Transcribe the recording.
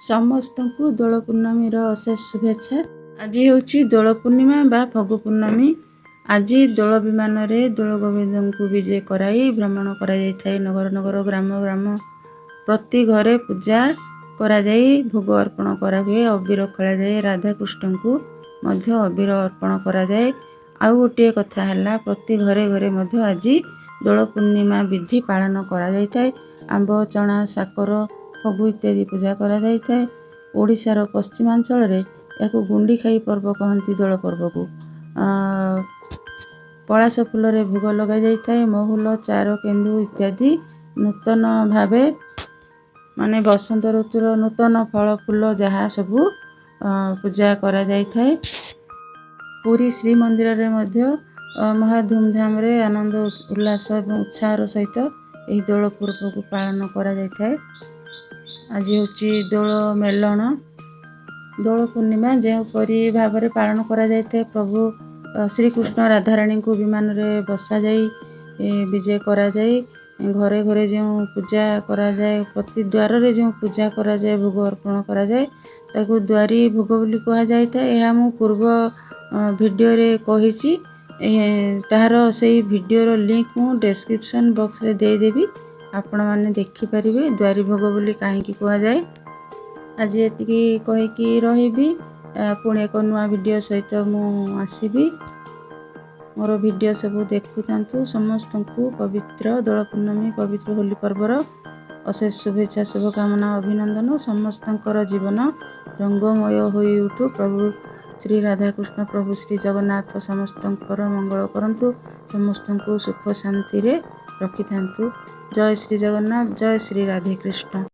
ସମସ୍ତଙ୍କୁ ଦୋଳ ପୂର୍ଣ୍ଣମୀର ଅଶେଷ ଶୁଭେଚ୍ଛା। ଆଜି ହେଉଛି ଦୋଳ ପୂର୍ଣ୍ଣିମା ବା ଫଗୁ ପୂର୍ଣ୍ଣମୀ। ଆଜି ଦୋଳ ବିମାନରେ ଦୋଳ ଗୋବିନ୍ଦଙ୍କୁ ବିଜେ କରାଇ ଭ୍ରମଣ କରାଯାଇଥାଏ। ନଗର ନଗର, ଗ୍ରାମ ଗ୍ରାମ, ପ୍ରତି ଘରେ ପୂଜା କରାଯାଇ ଭୋଗ ଅର୍ପଣ କରାହୁଏ, ଅବିର ଖେଳାଯାଏ। ରାଧାକୃଷ୍ଣଙ୍କୁ ମଧ୍ୟ ଅବିର ଅର୍ପଣ କରାଯାଏ। ଆଉ ଗୋଟିଏ କଥା ହେଲା, ପ୍ରତି ଘରେ ଘରେ ମଧ୍ୟ ଆଜି ଦୋଳ ପୂର୍ଣ୍ଣିମା ବିଧି ପାଳନ କରାଯାଇଥାଏ। ଆମ୍ବ, ଚଣା, ସାକର, ଫଗୁ ଇତ୍ୟାଦି ପୂଜା କରାଯାଇଥାଏ। ଓଡ଼ିଶାର ପଶ୍ଚିମାଞ୍ଚଳରେ ଏହାକୁ ଗୁଣ୍ଡି ଖାଇ ପର୍ବ କହନ୍ତି। ଦୋଳ ପର୍ବକୁ ପଳାଶ ଫୁଲରେ ଭୋଗ ଲଗାଯାଇଥାଏ। ମହୁଲ, ଚାର, କେନ୍ଦୁ ଇତ୍ୟାଦି ନୂତନ ଭାବେ, ମାନେ ବସନ୍ତ ଋତୁର ନୂତନ ଫଳ ଫୁଲ ଯାହା ସବୁ ପୂଜା କରାଯାଇଥାଏ। ପୁରୀ ଶ୍ରୀମନ୍ଦିରରେ ମଧ୍ୟ ମହା ଧୁମଧାମରେ, ଆନନ୍ଦ ଉଲ୍ଲାସ ଏବଂ ଉତ୍ସାହର ସହିତ ଏହି ଦୋଳ ପର୍ବକୁ ପାଳନ କରାଯାଇଥାଏ। ଆଜି ହେଉଛି ଦୋଳ ମେଲଣ। ଦୋଳ ପୂର୍ଣ୍ଣିମା ଯେଉଁପରି ଭାବରେ ପାଳନ କରାଯାଇଥାଏ, ପ୍ରଭୁ ଶ୍ରୀକୃଷ୍ଣ ରାଧାରାଣୀଙ୍କୁ ବିମାନରେ ବସାଯାଇ ବିଜେ କରାଯାଇ ଘରେ ଘରେ ଯେଉଁ ପୂଜା କରାଯାଏ, ପ୍ରତି ଦ୍ୱାରରେ ଯେଉଁ ପୂଜା କରାଯାଏ, ଭୋଗ ଅର୍ପଣ କରାଯାଏ, ତାକୁ ଦ୍ୱାରୀ ଭୋଗ ବୋଲି କୁହାଯାଇଥାଏ। ଏହା ମୁଁ ପୂର୍ବ ଭିଡ଼ିଓରେ କହିଛି। ତାହାର ସେଇ ଭିଡ଼ିଓର ଲିଙ୍କ୍ ମୁଁ ଡେସ୍କ୍ରିପସନ୍ ବକ୍ସରେ ଦେଇଦେବି, ଆପଣମାନେ ଦେଖିପାରିବେ ଦ୍ୱାରୀ ଭୋଗ ବୋଲି କାହିଁକି କୁହାଯାଏ। ଆଜି ଏତିକି କହିକି ରହିବି। ପୁଣି ଏକ ନୂଆ ଭିଡ଼ିଓ ସହିତ ମୁଁ ଆସିବି। ମୋର ଭିଡ଼ିଓ ସବୁ ଦେଖୁଥାନ୍ତୁ। ସମସ୍ତଙ୍କୁ ପବିତ୍ର ଦୋଳ ପୂର୍ଣ୍ଣମୀ, ପବିତ୍ର ହୋଲି ପର୍ବର ଅଶେଷ ଶୁଭେଚ୍ଛା, ଶୁଭକାମନା, ଅଭିନନ୍ଦନ। ସମସ୍ତଙ୍କର ଜୀବନ ରଙ୍ଗମୟ ହୋଇ ଉଠୁ। ପ୍ରଭୁ ଶ୍ରୀ ରାଧାକୃଷ୍ଣ, ପ୍ରଭୁ ଶ୍ରୀ ଜଗନ୍ନାଥ ସମସ୍ତଙ୍କର ମଙ୍ଗଳ କରନ୍ତୁ, ସମସ୍ତଙ୍କୁ ସୁଖ ଶାନ୍ତିରେ ରଖିଥାନ୍ତୁ। ଜୟ ଶ୍ରୀ ଜଗନ୍ନାଥ, ଜୟ ଶ୍ରୀ ରାଧେକୃଷ୍ଣ।